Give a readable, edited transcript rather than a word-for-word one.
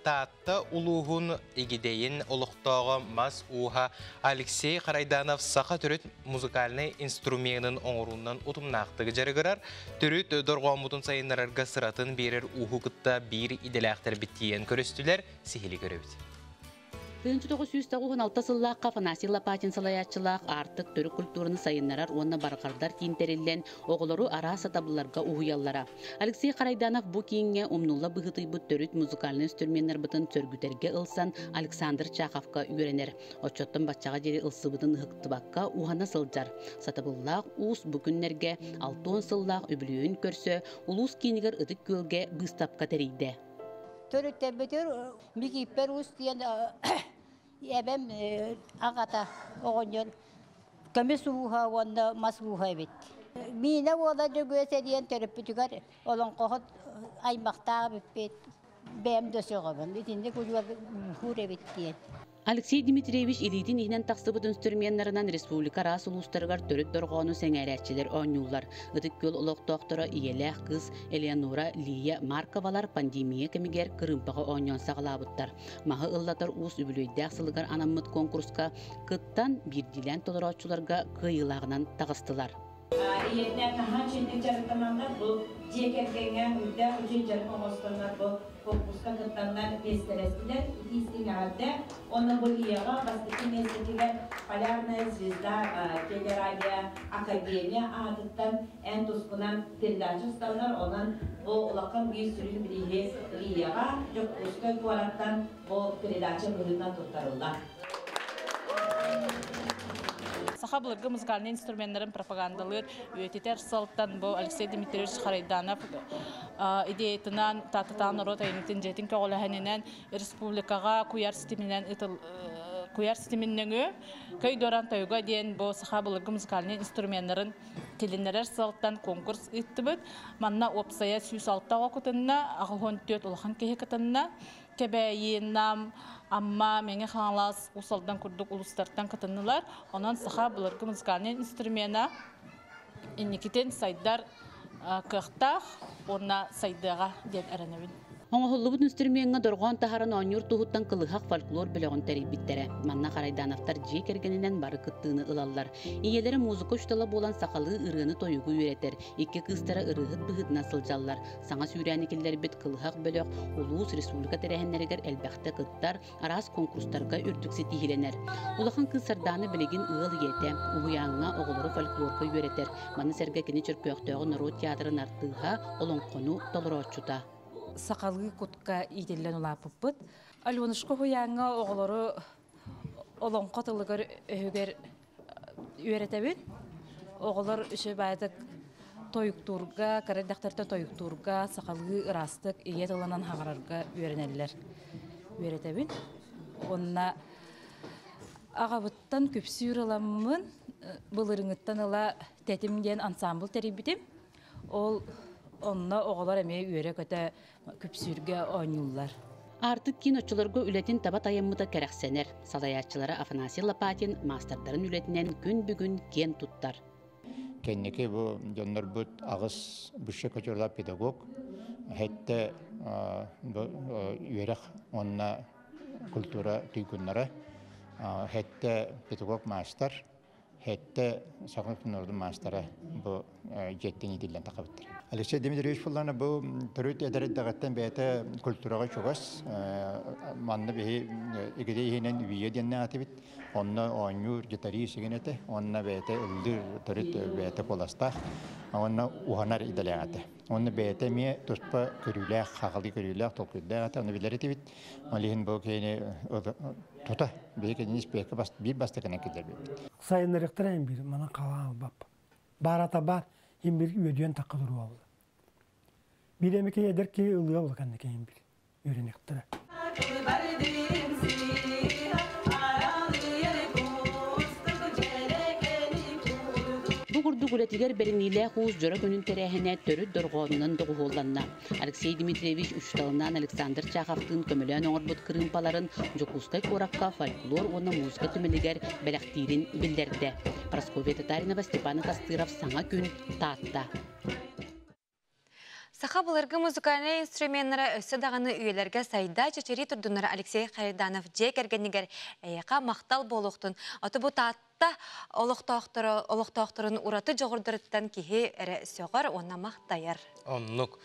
Таатта улууһун Игидэйин олохтооҕо мас ууһа Алексей Харайданов саха төрүт музыкальнай инструменын оҥоруунан утумнаахтык дьарыгырар, төрүт дорҕооммутун сайыннарарга сыратын биэрэр ууһу кытта биир идэлээхтэрбит тиийэн көрүстүлэр, сиһили көрөбүт. 1996 сыллаахха Афанасий Лопатин салайааччылаах Аартык төрүт культураны сайыннарар уонна барҕардар киин тэриллэн, оҕолору араас сатабылларга уһуйаллара. Алексей Харайданов бу кииҥҥэ умнулла быһыытыйбыт төрүт музыкальнай инструменнарбытын сөргүтэргэ ылсан Александр Чаховка үөрэнэр. Оччоттон баччаҕа диэри ылсыбытын ыһыктыбакка уһана сылдьар. Сатабыллаах уус бу күннэргэ 60 сыллаах үбүлүөйүн көрсө улуус киинигэр Ытык Күөлгэ быыстапка тэрийдэ. Төрүттэрбитигэр Микииппэр уус диэн эбэм аҕата оҕонньор көмүс ууһа уонна мас ууһа эбит. Миинэ уола Дьөгүөсэ диэн төрөппүтүгэр олоҥхоһут аймахтаах эбиппит. Бэйэм да сөҕөбүн. Итинник удьуор ууһуур эбит диэн. Алексей Дмитриевич илиитин иһинэн тахсыбыт инструменнарынан республика араас улуустарыгар төрүт дорҕоону сэҥээрээччилэр оонньууллар. Ытык Күөл олохтоохторо ийэлээх кыыс Элеонора Лия Марковалар пандемия кэмигэр кырыымпаҕа оонньоон саҕалаабыттар. Маһы ыллатар уус үбүлүөйдээх сылыгар анаммыт куонкуруска кыттан, биирдиилээн толорооччуларга кыайыылааҕынан таҕыстылар. Ийэтинэн наһаа үчүгэйдик дьарыктаналлар. Бу дьиэ кэргэҥҥэ үрдээх үчүгэй дьарык оҥостоннор бу куонкуруска кыттаннар миэстэлэстилэр. Итии-истиҥ эҕэрдэ. Уонна бу ийэҕэ бастакы миэстэтигэр Полярная звезда телерадио академия аатыттан эн тускунан передача усталлар. Онон бу улахан биир сүрүн бирииһи Лияҕа Дьокуускай куораттан бу передача быһыытынан туттарыллар. Саха былыргы музыкальнай инструменнарын пропагандалыыр, үйэтитэр сылтан бу Алексей Дмитриевич Харайданов идеятынан Таататаан норуот айымньытын дьиэтин көҕүлэһининэн республикаҕа куйаар ситиминэн куйаар ситимин нөҥүө Көй Доран тойуга диэн бу саха былыргы музыкальнай инструменнарын тилиннэрэр сыалтан конкурс ыыттыбыт. Манна уопсайа 106 оҕо кытынна, 84 улахан киһи кытынна. Кэбээйи, Нам, Амма, Мэҥэ Хаҥалас, Уус Алдан курдук улуустартан кытыннылар. Онон саха былыргы музыкальнай инструмена инникитин сайдар кыахтаах уонна сайдыаҕа диэн эрэнэбин. Оҥоһуллубут инструмеҥҥа дорҕоон таһааран оонньуур туһуттан кылыһах фольклор бөлөҕүн тэрийбиттэрэ. Манна Харайдановтар дьиэ кэргэнинэн бары кыттыыны ылаллар. Ийэлэрэ музыка учуутала буолан сахалыы ырыаны-тойугу үөрэтэр, икки кыыстара ырыаһыт быһыытынан сылдьаллар. Саҥа сүүрээни киллэрбит Кылыһах бөлөх улуус, республика тэрээһиннэригэр элбэхтэ кыттар, араас конкурстарга үрдүк ситиһиилэнэр. Улахан кыыс Сардаана билигин ыал ийэтэ, уһуйааҥҥа оҕолору фольклорга үөрэтэр. Маны сэргэ кини Чөркөөхтөөҕү норуот театрын артыыһа, олоҥхону толорооччута. Сахалыы кутка иитиллэн улааппыппыт. Аленушка уһуйааҥҥа оҕолору олоҥхо тылыгар өһүгэр үөрэтэбин. Оҕолор үчүгэй тойуктуурга, кыра эрдэхтэртэн тойуктуурга, сахалыы ыраастык ийэ тылынан хаҥарарга үөрэнэллэр. Үөрэтэбин. Уонна аҕабыттан күпсүүр ыламмын, былырыҥыттан ыла Тэтим диэн ансаамбыл тэрийбитим. Ол онно оҕолор эмиэ үөрэ-көтө күпсүүргэ оонньууллар. Аартык киин оччолорго үлэтин таба тайаммыта кэрэхсэнэр. Салайааччылара Афанасий Лопатин маастардарын үлэтинэн күн бүгүн киэн туттар. Кэнники бу дьоннорбут аҕыс высшее категориялаах педагог, хэттэ үөрэх уонна культура туйгуннара, хэттэ педагог маастар, Хэттэ саха народун маастара бу дьиэттэн иитиллэн тахабыттар. Алексей Дмитриевич буллана бу төрүт эдэр эрдэҕиттэн бэйэтэ культураҕа чугас. Манна биһи игиде иһинэн Вия диэннээх этибит. Онно оонньуур гитарист игин этэ. Онно бэйэтэ ыллыыр төрүт бэйэтэ куоластаах. Онно уһанар идэлээх этэ. Онно бэйэтэ эмиэ туспа көрүүлээх, хахалыы көрүүлээх, толкуйдаах этэ. Ону билэр этибит. Ол иһин бу киһини тута биһи кинини испиэккэ биир бастакынан киллэрбиппит. Сайыннарыахтара ин бир манан халаан албап. Баарата бар ин бир үөдүйэн такка туруа була. Биир эмики эдэр киһи ылыа була канна киһин бир үөрэнэхтэрэ. Бу курдук үлэтигэр бэриниилээх уус дьоро күнүн тэрээһинэ төрүт дорҕоонунан доҕуһуолланна. Алексей Дмитриевич учууталынаан Александр Чаховтыын көмөлөөн оҥорбут кырыымпаларын Дьокуускай куоракка фольклор уонна музыка түмэлигэр бэлэхтиирин биллэрдэ. Прасковья Татаринова, Степан Атастыров, Саҥа күн, Таатта. Саха былыргы музыкальнай инструменнара өссө даҕаны үйэлэргэ сайда чэчирии турдуннар. Алексей Харайданов дьиэ кэргэнигэр эйэхэ махтал буолуохтун. Аты бу Таатта олохтоохторо олохтоохторун ураты дьоҕурдарыттан киһи эрэ сөҕөр уонна махтайар. Оннук.